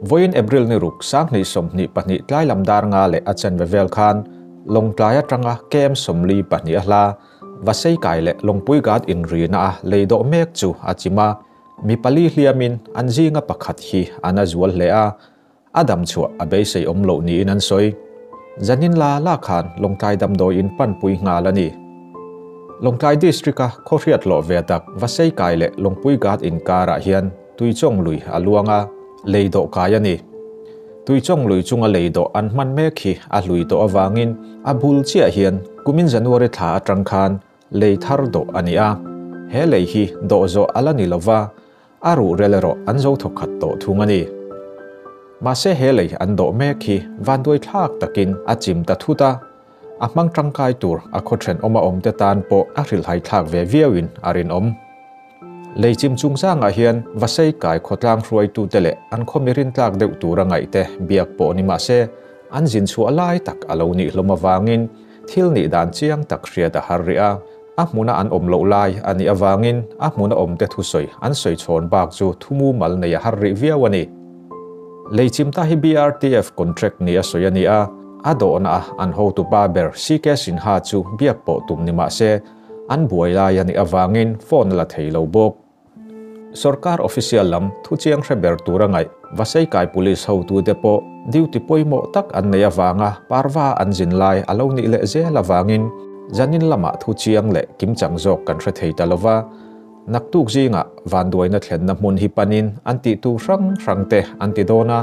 Vawiin April ni ruk 2022 tlai lam dar nga leh a chanve vel khan Lawngtlai atanga KM 42 a hla Vasei kai leh Lawngpui Ghat inrina a lei dawh mek chu a chim a, mi pali hliamin an zinga pakhat hi a na zual hle a, a dam chhuah a beisei awm loh niin an sawi. Zanin la la khan Lawngtlai damdawiin panpui nghal a ni. Lawngtlai District-a khawhriat hlawh ve tak Vasei kai leh Lawngpui Ghat inkarah hian Tuichawng lui a luang a, lei dawh kai a ni. Tuichawng lui chunga lei dawh an hman mek hi a hlui tawh avangin a bul chiah hian kumin January thla atang khan lei thar dawh a ni a. He lei hi dawh zawh a la ni lova, a ruhrel erawh an zo thawkhat tawh thung a ni. Mahse he lei an dawh mek hi vanduai thlak takin a chim ta thut a, a hmang tangkai tur a khaw thenawm a awmte tan pawh a hrilhhai thlak ve viauin a rinawm. Lei chim chungchangah hian Vasei kai khawtlang hruaitute leh an khaw mirin tlak deuh tura ngaihte biak pawh ni mah se, an zin chhuah lai tak a lo nih hlawm avangin thil nih dan chiang tak hriat a har rih a. A hmuna an awm loh lai a nih avangin a hmuna awmte thusawi an sawi chhawn bak chu thu mumal nei a har rih viau a ni. Lei chim ta hi BRTF contract ni a sawi a ni a, a dawhna a an hotupa ber CK Sinha chu biak pawh tum ni mah se, An buai lai a nih avangin phone a la thei lo bawk. Sorkar official lam thu chiang hre ber tura ngaih Vaseikai Police hotute pawh duty pawimawh tak an neih avanga parva an zin lai a lo nih leh zel avangin zanin lamah thu chiang leh kimchang zawk kan hre thei ta lova, naktuk zingah vanduaina thlenna hmun hi panin an tihtu hrang hrangte an ti dawn a,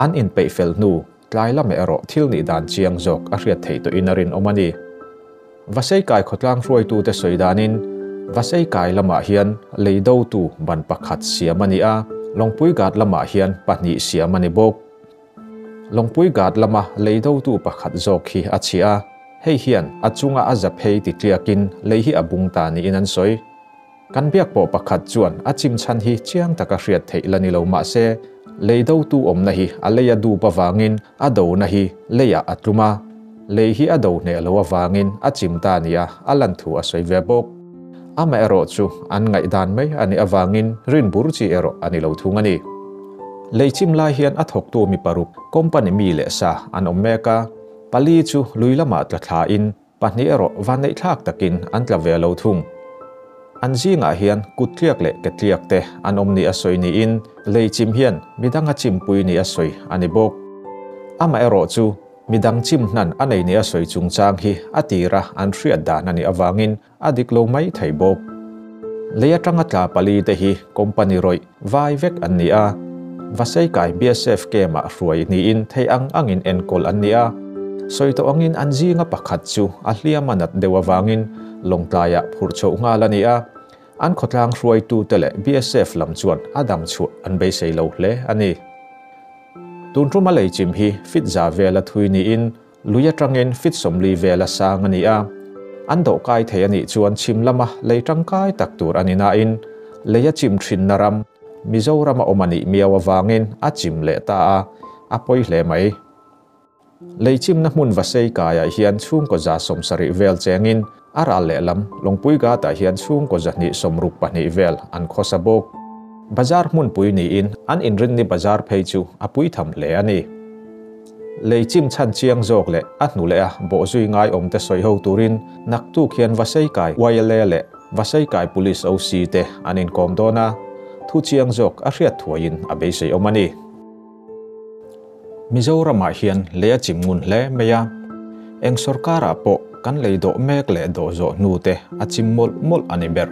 an inpeih fel hnu tlai lamah erawh thil nih dan chiang zawk a hriat theih tawhin a rinawm a ni. Vasei kai khawtlang hruaitute sawi danin Vasei kai lamah hian lei dotu ban pakhat siam a ni a, Lawngpui Ghat lamah hian pahnih siam a ni bawk. Lawngpui Ghat lama lei dotu pakhat zawk hi a chhia a, hei hian a chunga a za phei ti tliakin lei hi a bung ta niin an sawi. Kan biak pawh pakhat chuan a chim chhan hi chiang taka hriat theih la ni lo mah se, lei dotu awmna hi a lei a dup avangin a dona hi leiah a tlum a, lei hi a do hneh lo avangin a chim ta nia a lan thu a sawi ve bawk. Amaherawh chu an ngaihdan mai a nih avangin rin bur chi erawh a ni lo thung a ni. Lei chim lai hian a thawktu mi paruk company mi leh sa an awm mek a, pali chu lui lamah tla thlain Pahnih erawh vanneihthlak takin an tla ve lo thung. An zingah hian kuttliak leh ketliak te an awm ni a sawi niin lei chim hian midang a chimpui ni a sawi a ni bawk. Amaherawh chu midang chim hnan a nei ni a sawi chungchang hi a tira an hriat dan a nih avangin a dik lo mai thei bawk. Lei atanga tla pali te hi company rawih vai vek an ni a, Vaseikai BSF camp-ah hruai niin thei ang angin enkawl an ni a, sawi tawh angin an zinga pakhat chu a hliam a nat deuh avangin Lawngtlaiah phurh chhoh nghal a ni a, an khawtlang hruaitute leh BSF lam chuan a dam chhuah an beisei lo hle a ni. Tun tuma lei chim hi fit za vela thui niin Lui atangin fit 40 vela sang a ni a, an dawh kai thei a nih chuan chhim lama lei tangkai tak tur a ni nain lei a chim thinna ram Mizorama awm a nih miau avangin a chim leh ta a, a pawi hle mai. Lei chimna hmun Vasei kaiah hian chhungkaw 70 vel chengin a ral lehlam Lawngpui Ghat-ah hian chhungkaw 262 vel an khawsa bawk. Bazar hmunpui niin an inrinni bazar phei chu a pui tham hle a ni. Lei chim chhan chiang zawk leh a hnu leh a bawhzui ngai awmte sawi ho turin naktuk hian Vaseikai YLA leh Vaseikai Police OC te an inkawm dawn a, thu chiang zawk a hriat thuaiin a beisei awm a ni. Mizoramah hian lei a chim ngun hle mai a, eng sorkarah pawh kan lei dawh mek leh dawh zawh hnu te a chim mawlh mawlh a ni ber.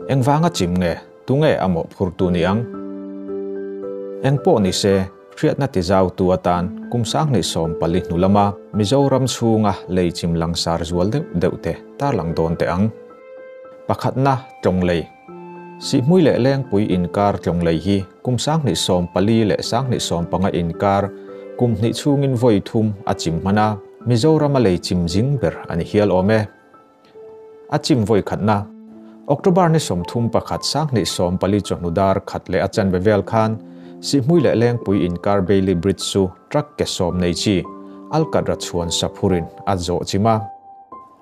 Engvanga chim nge? Tunge a mawhphurtu ni ang? Eng pawh ni se, hriatna tizautu atan kum 2014 hnu lama Mizoram chhunga lei chim langsar zual deuh deuh te tarlang dawn teh ang. Pakhatna, tlawng lei. Sihhmui leh Lengpui inkar tlawng lei hi kum 2014 leh 2015 inkar kum hnih chhungin vawi thum a chim hman a, Mizorama lei chim zing ber a ni hial awm e. A chim vawi khatna, October ni 31 2014 chawhnu dar khat leh a chanve vel khan Sihhmui leh Lengpui inkar Bailey Bridge chu truck ke sawm nei chi Alkatra chhuan saphurin a zawh chim a.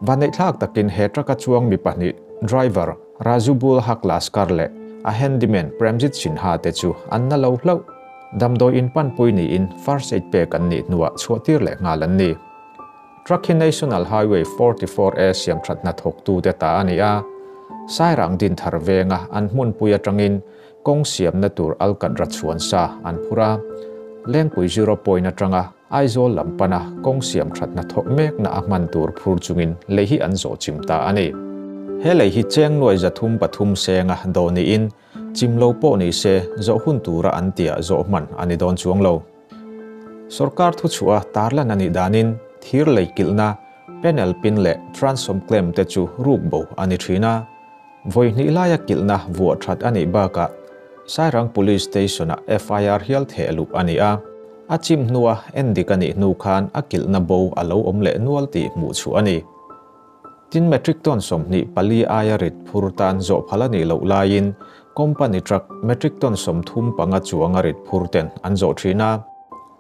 Vanneihthlak takin he truck a chuang mi pahnih driver Rajubul Haq Laskar leh a handyman Premjit Sinha te chu an na lo hlauh. Damdawi in panpui niin first aid pek an nih hnuah chhuahtir leh nghal an ni. Truck hi National Highway 44 A siamthat hnathawktute ta a ni a, Sairang Dinthar venga an hmunpui atangin kawng siamna tur alkatra chhuan sa an phur a, Lengpui Zero Point atanga Aizawl lam pana kawng siamthat hnathawk mekna a hman tur phur chungin lei hi an zawh chim ta a ni. He lei hi cheng nuai 303 senga dawh niin chim lo pawh ni se zawh hun tura an tia zawh hman a ni dawn chuang lo. Sorkar thu chhuah tarlan a nih danin thir lei kilhna, panel pin leh transom clamp te chu ruk bo a ni thin a. Vawi hnih laia kilhna vuah that a nih bakah Sairang Police Station-ah FIR hial theh luh a ni a. A chim hnua endik a nih hnu khan a kilhna bo a lo awm leh nual tih hmuh chhuah a ni. Tin metric ton 24 aia rit phur tan zawh phal a nih loh laiin company truck metric ton 35 chuanga rit phur ten an zawh thin a.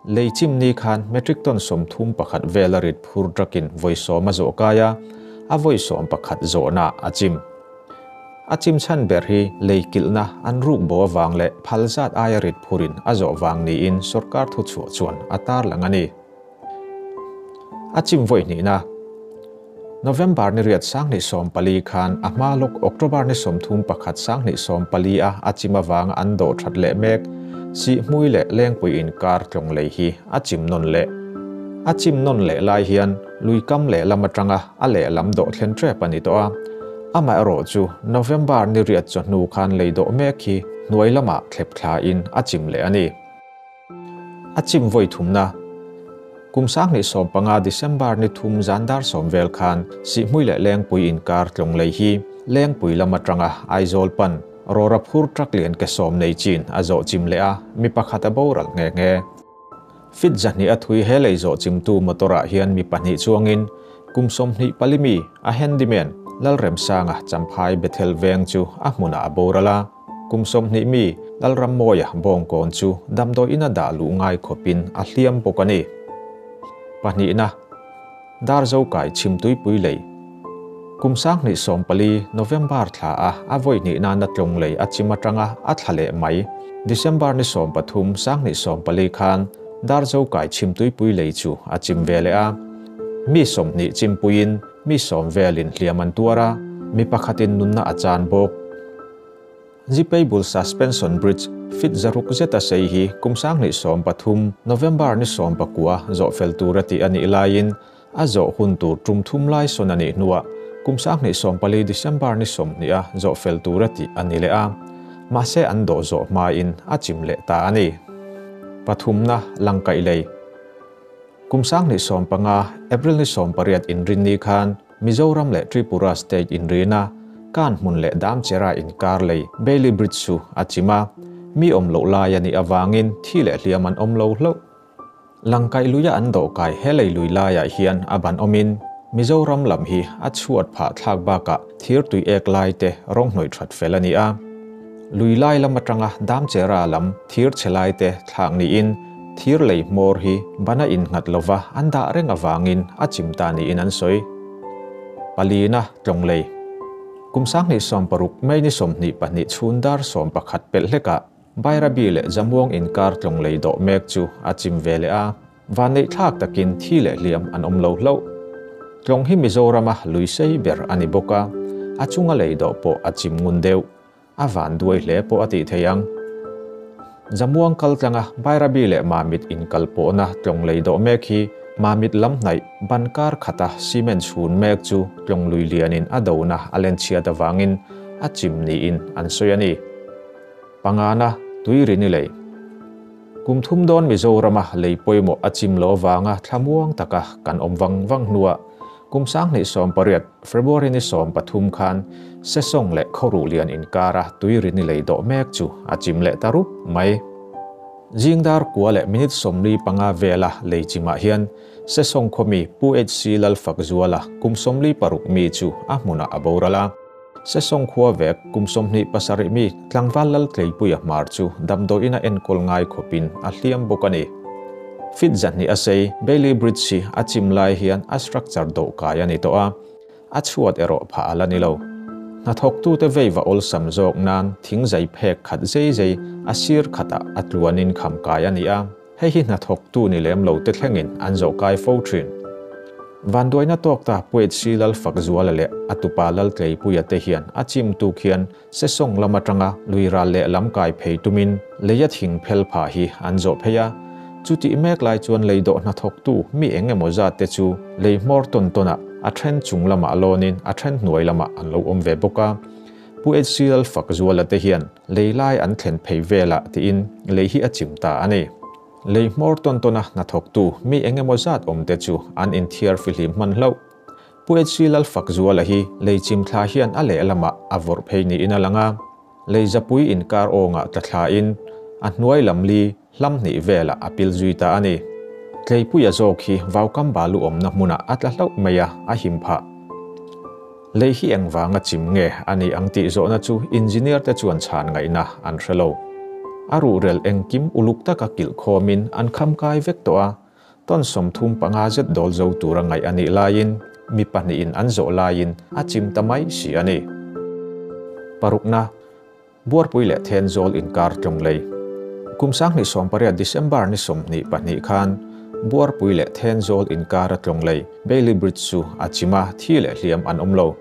Lei chim ni khan metric ton 31 vela rit phur truckin vawi 10 a zawh kai a, a vawi 11 zawhna a chim. A chim chhan ber hi lei kilhna an ruk bo awang leh phal zat aia rit phurin a zawh wang niin sorkar thu chhuah chuan a tar lang a ni. A chim vawi hnihna November ni riat 2014 khan a hma lawk October ni 31 2014 a a chim awang an do that leh mek si hmui leh lengpui in kar tlawng lei hi a chim non leh. A chim non leh lai hian lui kam leh lam atanga a leh lam do thlen trep ani to a. Ama erawh chu November ni riat chaw hnu khan lei do mek hi hnuai lama thlep thla in a chim leh ani. A chim vawi thumna Kum 2015 December ni thum zandar 10 vel khan si hmui leh lengpui in kar tlawng lei hi lengpui lama tanga Aizawl pan rora phur truck lian ke sawm nei chin a zawh chim leh a mi pakhat a boral nge nge. Fit 200 a thui he lei zawh chim tu motorah hian mi pahnih chuangin kum 24 mi a handyman Lalremsanga Champhai Bethel veng chu a hmuna a borala. Kum 20 mi Lalrammawia bawngkawn chu damdawi ina dah luh ngai khawpin a hliam bawk a ni. Pahnihna Darzo kai chhimtui pui lei Kum 2014 November thla a a vawi hnihna na tlawng lei a chim atanga a thla leh mai December ni 13 2014 khan Darzo kai chhimtui pui lei chu a chim ve leh a. Mi 20 chimpuiin mi 10 velin hliam an tuara mi pakhatin nunna a chan bawk. Zipei bul suspension bridge fit 600 zeta sei hi kum 2013 November ni 19 zawh fel tur ati ani laiin a zawh hun tur tum thum lai son ani hnuah kum 2014 December ni 20 a zawh fel tur ati ani le a mahse an do zawh hma in a chim leh ta ani. Pathumna langkai lei Kum 2015 April ni 18 in rin ni khan Mizoram leh Tripura State in rina kan hmun leh dam chera in kar lei Bailey Bridge chu a chima mi awm lo lai ani awangin thi leh hliam an awm lo hlo. Langkai luia an do kai helei lui laia hian a ban awmin Mizoram lam hi a chhuat pha thlak baka thir tui ek lai te rawng hnawih that fel ani a. Lui lai lam atanga dam chera lam thir chelai te thlak ni in thir lei hmawr hi bana in nghat lova an dah reng awangin a chim ta ni in an sawi. Palina tlawng lei Kum 2016 May ni 22 chhundar 11 pel hleka Bairabi leh Zamuang in kar tlawng lei do mek chu a chim ve leh a van nei thlak takin thi leh hliam an awm lo hlo. Tlawng hi Mizorama lui sei ber ani bawk a a chunga lei do pawh a chim ngun deuh a van duai hle pawh a tih thei ang. Zamuang kal tlanga Bairabi leh Mamit in kal pawhna tlawng lei do mek hi Mamit lam hnaih bankar khata cement chhun mek chu tlawng lui lianin a dona a len chhiat awangin a chim niin an sawi a ni. Pangana tui rini lei Kum thum dawn Mizorama lei pawimawh a chim lo awanga thlamuang taka kan awm wang wang hnua kum 2018 February ni 13 khan Sesong leh khoru lian in kara tui rini lei do mek chu a chim leh tarup mai. Jingdar kwa leh minute 45 vela lei chima hian Sesong khomi Pu HC Lal Fak Zuala kum 36 mi chu a hmuna a borala. Sesong khua vek kum 27 mi tlangval lal tleipuia hmar chu damdawi ina enkawl ngai khawpin a hliam bawk a ni. Fit 200 a sei Bailey Bridge hi a chim lai hian a structure do kai ani to a a chhuat erawh pha ala ni lo. Hnathawktute veiva awlsam zawk nan thingzai phek khat zei zei a sir khatah a tluanin kham kai a ni a, hei hi hnathawktu ni lem lo te thlengin an zawh kai fo thin. Vanduaina tawk ta Puet Si Lal Fakzuala leh a tupa Lal Tleipuia te hian a chim tuk hian Sesawng lam atanga lui ral leh lam kai phei tumin leia thing phel phah hi an zawh phei a. Chutih mek lai chuan lei dawh hnathawktu mi eng emaw zat te chu lei hmawr tawn tawnah a then chung lamah lawnin a then hnuai lamah an lo awm ve bawk a. Pu HCL Fakzuala te hian lei lai an thlen phei velah tiin lei hi a chim ta a ni. Lei hmawr tawn tawna hnathawktu mi eng emaw zat awm te chu an inthiar fihlim hman hlauh. Pu HC Lalfakzuala hi lei chimthla hian a lehlamah a vawrh phei niin a lang a, lei zapui inkar awngah tla thlain a hnuai lam li hlam hnih velah a pil zui ta a ni. Tleipuia zawk hi vaukam balu awmna hmunah a tla hlauh mai a, a him phah. Lei hi engvanga chim nge a nih ang tih zawhna chu engineer te chuan chhan ngaihna an hre lo. A ruhrel engkim uluk taka kilh khawmin an kham kai vek tawh a, Tawn 35 zet dawl zo tura ngaih a nih laiin mi pahnihin an zawh laiin a chim ta mai si a ni. Parukna, Buarpui leh Thenzawl inkar tlawng lei. Kum 2018 December ni 22 khan Buarpui leh Thenzawl inkara tlawng lei, Bailey Bridge chu a chim a, thi leh hliam an awm lo.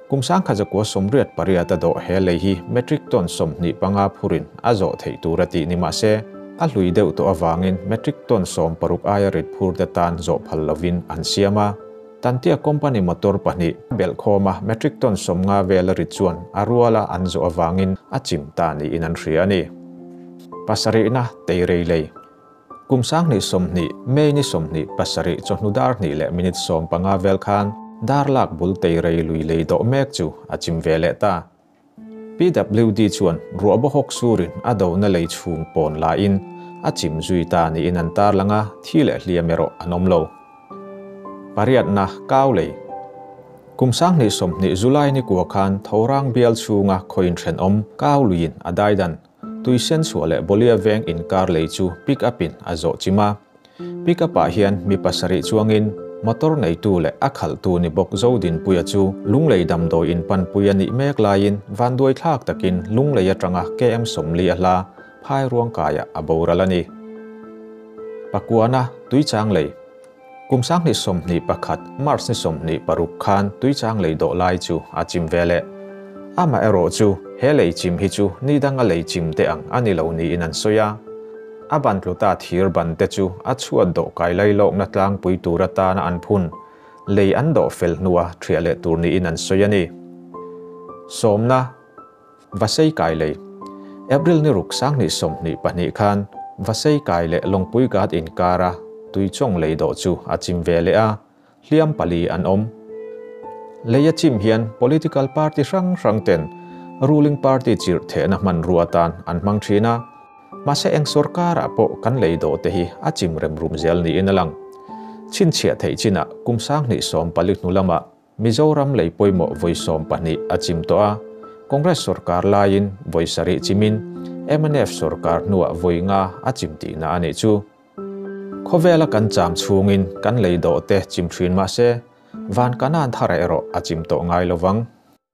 Kum 1988 a dawh he lei hi metric ton 25 phurin a zawh theih tur a tih ni mah se, a hlui deuh tawh avangin metric ton 60 aia rit phur te tan zawh phal lovin an siam a. Tantia company motor pahnih belhkhawma metric ton 50 vel a rit chuan a ruala an zawh avangin a chim ta niin an hria a ni. Pasarihna Teirei lei. Kum 2020 May ni 27 chawhnu dar hnih leh minute 15 vel khan dar lak bul Teirei lui lei dawh mek chu a chim ve leh ta. PWD chuan ruah bawhawk surin a dona lei chhung pawn laiin a chim zui ta niin an tarlang a, thi leh hliam erawh an awm lo. Pariatna kau lei. Kum 2020 July ni kua khan Thorang bial chhunga khawiin thenawm kau luiin a daidan Tuisen chhuah leh Bolia veng inkar lei chu pick up in a zawh chim a. Pick up ah hian mi pasarih chuangin motor neitu leh a khalhtu ni bawk Zodinpuia chu Lunglei damdawi in panpui a nih mek laiin vanduai thlak takin Lunglei atanga KM 40 a hla phai ruangkaiah a boral a ni. Pakuana Tuichang lei. Kum 2021 March ni 26 khan Tuichang lei dawh lai chu a chim ve leh. Amaherawh chu he lei chim hi chu ni danga lei chim te ang a ni lo niin an sawi a. A ban tluta thir ban te chu a chhuat dawh kai lai lawkna tlangpui tur atana an phun lei an dawh fel hnua thiah leh tur niin an sawi a ni. Sawmna Vasei kai lei. April ni ruk 2022 khan Vasei kai leh Longpui Ghat inkara Tuichawng lei dawh chu a chim ve leh a, hliam pali an awm. Lei a chim hian political party hrang hrang ten ruling party chirh thehna hman ru atan an hmang thin a, mahse eng sorkarah pawh kan lei dawh te hi a chim rem rum zel niin a lang. Chhinchhiah theih chinah kum 2014 hnu lamah Mizoram lei pawimawh vawi 12 a chim tawh a, Congress sorkar laiin vawi 7 chimin MNF sorkar hnuah vawi nga a chim tihna a nih chu. Khawvela kan cham chhungin kan lei dawh te chim thin mah se, van kanan thar erawh a chim tawh ngai lovang.